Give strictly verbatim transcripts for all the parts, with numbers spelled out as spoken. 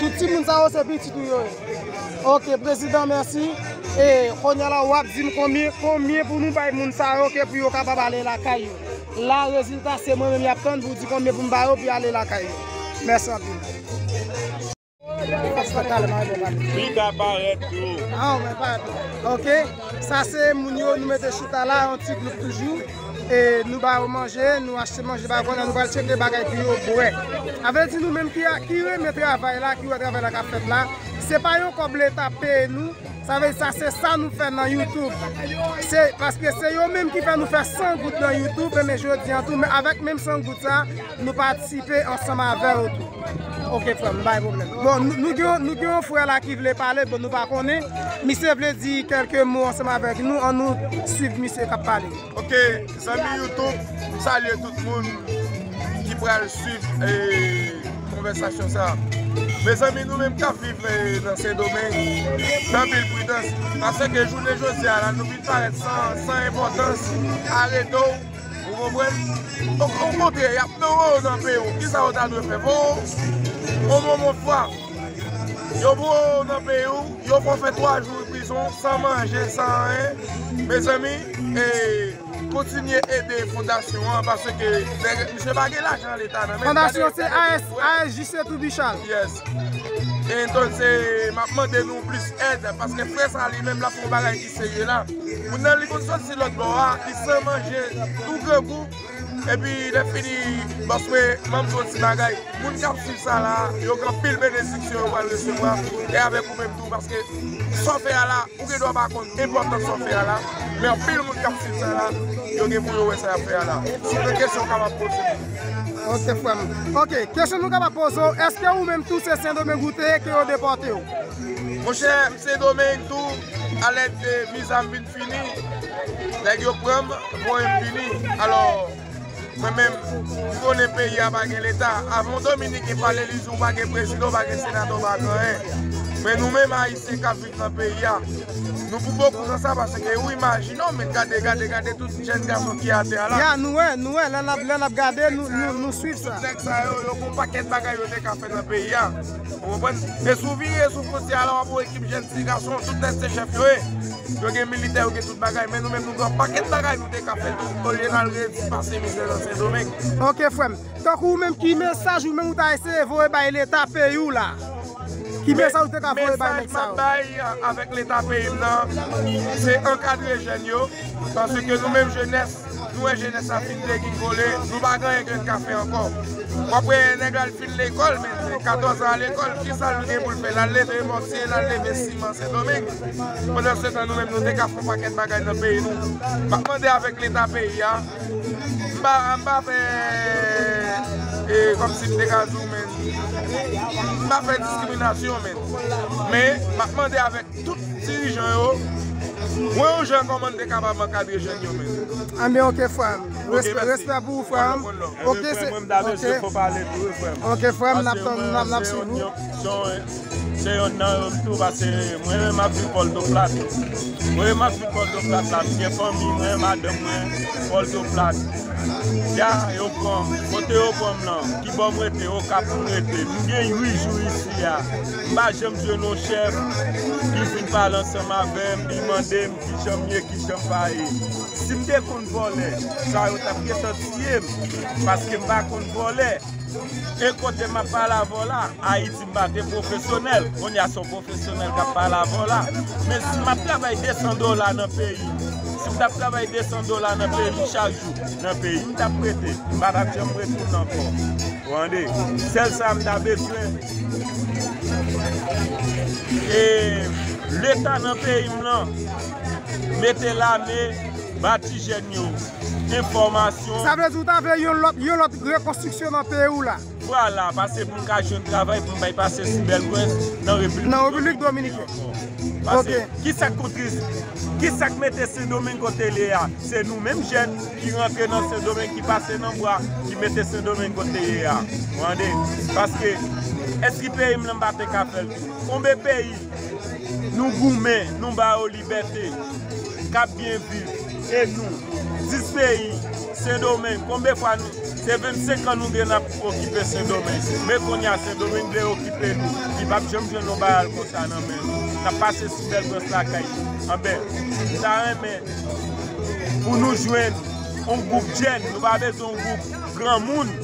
Tout timoun sa yo se pitit ou yo ye. Ok, prezidan, mèsi. E kounye a la, w ap di m konbyen, konbyen pou nou bay moun sa yo, ke pou yo kapab ale lakay yo. La, rezilta, se mwen menm y ap tann pou di konbyen pou m ba yo, pou y ale lakay yo. Mèsi anpil. Li ka parèt tou. Ah, men pa. Ok. Sa se moun yo, nou mete chita la, yon ti gwoup toujou. E nou ba yo manje, nou achte manje ba yo, kounye a nou pral tcheke bagay pou yo bwè. A vle di nou menm ki, ki renmen travay la, ki wè travay la k ap fèt la, se pa yon kòb leta peye nou. Sa vle di sa se sa nou fè nan YouTube. Se paske se yo menm ki fè nou fè san goud nan YouTube, e men jodi an tou, men avèk menm san goud sa, nou patisipe ansanm avè yo tou. Ok, frè m, pa gen pwoblèm. Bon, nou, nou gen, nou gen yon frè la ki vle pale, bon, nou pa konnen. Misye vle di kèlke mo ansanm avèk nou, an nou swiv misye k ap pale. Ok, zanmi YouTube, m salye tout moun ki pral swiv, eh, konvèsasyon sa a. Mezanmi, nou menm k ap viv, eh, nan Sendomeng, nan vil Pridans, paske jounen jodi a la, nou vin parèt san, san enpòtans, arete w, ou konprann? O, okontrè, y ap voye w nan peyi w. Kisa yo ta dwe fè? Voye w yon moman fwa. Yo voye w nan peyi w, yo fè w fè twa jou prizon, san manje, san anyen. Mezanmi, e, kontinye ede fondasyon an, paske nèg, misye pa gen lajan leta nan men l. Fondasyon se A S, A S J C Toubichal. Yes. Entonse, m ap mande nou plis èd, paske frè sa li menm l ap fè yon bagay ki serye la. Moun nan li konn soti lòt bò a, li san manje, tou grangou. Epi lè fini, bòs mwen, ban m di w yon ti bagay. Moun k ap swiv sa la, yo gen anpil benediksyon yo pral resevwa. E avèk ou menm tou, paske sa w fè a la, ou gen dwa pa konn enpòtans sa w fè a la. Men anpil moun k ap swiv sa la, yo gen pou yo wè sa y ap fè a la. Si w gen kesyon, w kapab poze. Ok, frè m. Ok, kesyon nou kapab poze w, èske ou menm tou se Sendomeng ou te ye ke yo depòte w? Monchè, m Sendomeng tou, alèd de viza m vin fini, nèg yo pran m, voye m vini. Alò, mwen menm, m konnen peyi a pa gen leta. Avan yon Dominiken pale, li di w pa gen prezidan, w pa gen senatè, w pa gen anyen. Men nou menm Ayisyen k ap viv nan peyi a, nou pou bokou nan sa, paske ou imajine w, men gade, gade, gade tout jèn gason ki atè a la. Ya, nou wè, nou wè, lè n ap, lè n ap gade, nou, nou, nou swiv sa. Tout nèg sa yo, yo gon pakèt bagay yo te ka fè nan peyi a. Ou konprann? E si w vire sou fwontyè a la, w ap wè ekip jèn ti gason, tout nèg se chèf yo ye. Yo gen militè, yo gen tout bagay, men nou menm nou gen yon pakèt bagay nou te ka fè tou, olye n al redi pase mizè nan Sendomeng. Ok, frè m. Tankou ou menm, ki mesaj ou menm ou ta eseye voye bay leta peyi w la? Ki mesaj ou te ka voye bay nèg sa yo? Mesaj m ap bay, a, avèk leta peyi m nan, se ankadre jèn yo, paske nou menm jenès, nou wè jenès la fin degingole, nou pa gen anyen ke n ka fè ankò. W ap wè nèg la l fin lekòl, men katòz an al lekòl, kisa l gen pou l fè? L al leve mòtye, l al leve siman Sendomeng. Pandansetan, nou menm, nou te ka fè yon pakèt bagay nan peyi nou. M ap mande avèk leta peyi a, m pa, m pa fè, e, kòmsi m te ka di w, men, m pa fè diskriminasyon, men. Men, m ap mande avèk tout dirijan yo, wè yon jan kòman n te kapab ankadre jèn yo menm. Anben, ok, frè m. Ok, mèsi. Respè pou ou, frè m. Ok, se, ok. Ok, frè m, n ap tann, n ap, n ap swiv ou. Se yon nan yo m tou, paske mwen menm m ap viv Pòtoplad. Mwen menm m ap viv Pòtoplad la, m gen fanmi mwen, madanm mwen, Pòtoplad. Ya, yo pran, kote yo pran m nan, ki bò m rete, Okap m rete. M gen uit jou isi a. M pa janm jwenn yon chèf ki vin pale ansanm avè m, li mande m kijan m ye, kijan m pa ye. Si m te konn vòlè, sa yo t ap gentan tiye m, paske m pa konn vòlè. E kote m ap pale avè w la, Ayiti m pa te pwofesyonèl, kounye a se yon pwofesyonèl k ap pale avè w la. Men si m ap travay de san dola nan peyi m, si m t ap travay de san dola nan peyi m chak jou, nan peyi m t ap rete, m pa t ap janm retounen ankò. Ou tande? Sèl sa m ta bezwen, e leta nan peyi m lan, mete lame, ba ti jèn yo enfòmasyon. Sa vle di ou ta vle yon lòt, yon lòt rekonstriksyon nan peyi w la? Vwala, paske pou m ka jwenn travay, pou m bay pase Sibèl Prince nan Repiblik Dominikèn ankò. Paske kisa k kontri-, kisa k mete Sendomeng kote l ye a? Se nou menm jèn ki rantre nan Sendomeng, ki pase nan bwa, ki mete Sendomeng kote l ye a. Ou tande? Paske, èske peyi m nan pa te ka fè l tou? Konbe peyi nou goumen, nou ba yo libète, k ap byen viv, e nou, dis peyi, Sendomeng, konbe fwa nou, se vennsenk an nou gen n ap okipe Sendomeng. Men kounye a, Sendomeng vle okipe nou. Li p ap janm jwenn yon bagay konsa nan men nou. N ap pase Sibèl Prince lakay li. Anben, m ta renmen pou nou jwenn yon gwoup jèn, nou pa bezwen yon gwoup granmoun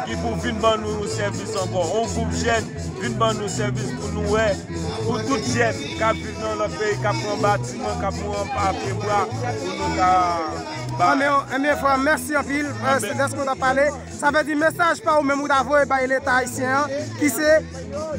ki pou vin ban nou yon sèvis ankò. Yon gwoup jèn vin ban nou sèvis pou nou wè, pou tout jèn k ap viv nan lòt peyi, k ap pran batiman, k ap mouri anba pyebwa, pou nou ka ba. Anben, anben, frè, mèsi anpil, euh, dèske w t ap pale. Sa vle di mesaj pa ou menm ou ta voye bay leta ayisyen an, ki se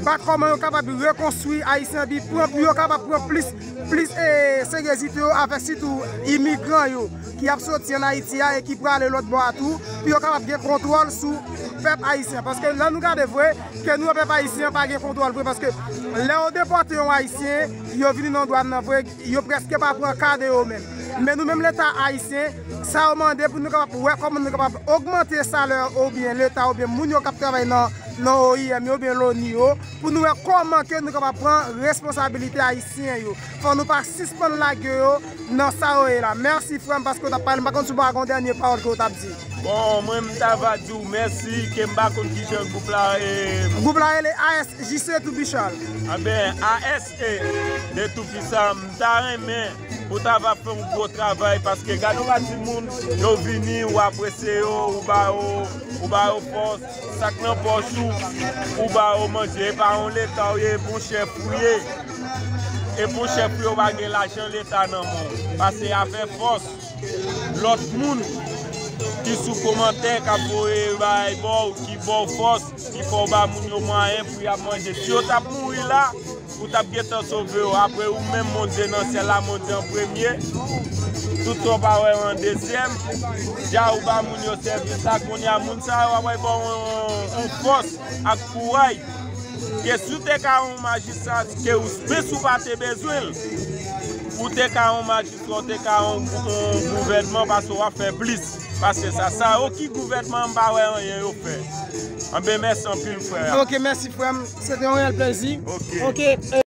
bat kòman yo kapab rekonstwi Ayisyen an, epi pran, pou yo kapab pran plis, plis, eh, seryezite yo avèk sitou imigran yo ki ap soti ann Ayiti a e ki prale lòt bò a tou, pou yo kapab gen kontwòl sou pèp ayisyen. Paske lè nou gade vre, ke nou wè pèp ayisyen an pa gen kontwòl vre, paske lè yo depòte yon ayisyen, yo vini nan dwàn nan vre, yo prèske pa pran ka de yo menm. Men nou menm leta ayisyen, sa yo mande pou nou kapab wè kòman nou kapab ogmante salè oubyen leta oubyen moun yo k ap travay nan, nan O I M yo oubyen loni yo, pou nou wè kòman ke nou kapab pran responsabilite ayisyen yo. Fò nou pa sispann lage yo nan sa yo ye la. Mèsi frè m paske w t ap pale, m pa konn si w pa gen yon dènye pawòl ke w t ap di. Bon, mwen m ta va di w mèsi, ke m pa konn kijan gwoup la, e, gwoup la rele A S J C Toupisan. Anben, A S A de Toupisan, m ta renmen pou ta va fè yon gwo travay, paske gade yon pa timoun, yo vini, ou apresye yo, ou ba yo, ou ba yo fòs, sa k nan pòch ou, ou ba yo manje, e pa yon leta ou ye, e pa yon chèf ou ye. E pa yon chèf ou ye, ou pa gen lajan leta nan men w. Pase avè fòs lòt moun ki sou kòmantè k ap voye bagay ba w, ki ba w fòs, ki fè w ba moun yo mwayen pou y ap manje. Si yo t ap mouri la, ou t ap gentan sove yo. Apre ou menm, Bondye nan syèl la, Bondye an premye. Tout sa w pa wè yo an dezyèm. Dja ou ba moun yo sèvis la, kounye a moun sa yo ap ba w yon, yon fòs ak kouraj. Ke si w te ka yon majistra, ke ou, menm si w pa te bezwen l, ou te ka yon majistra, ou te ka yon, yon gouvènman, paske w ap fè plis pase sa. Sa yo ki gouvènman, m pa wè anyen yo fè. Anben, mèsi anpil, frè. Ok, mèsi, frè m. Se te yon reyèl plezi. Ok. Ok.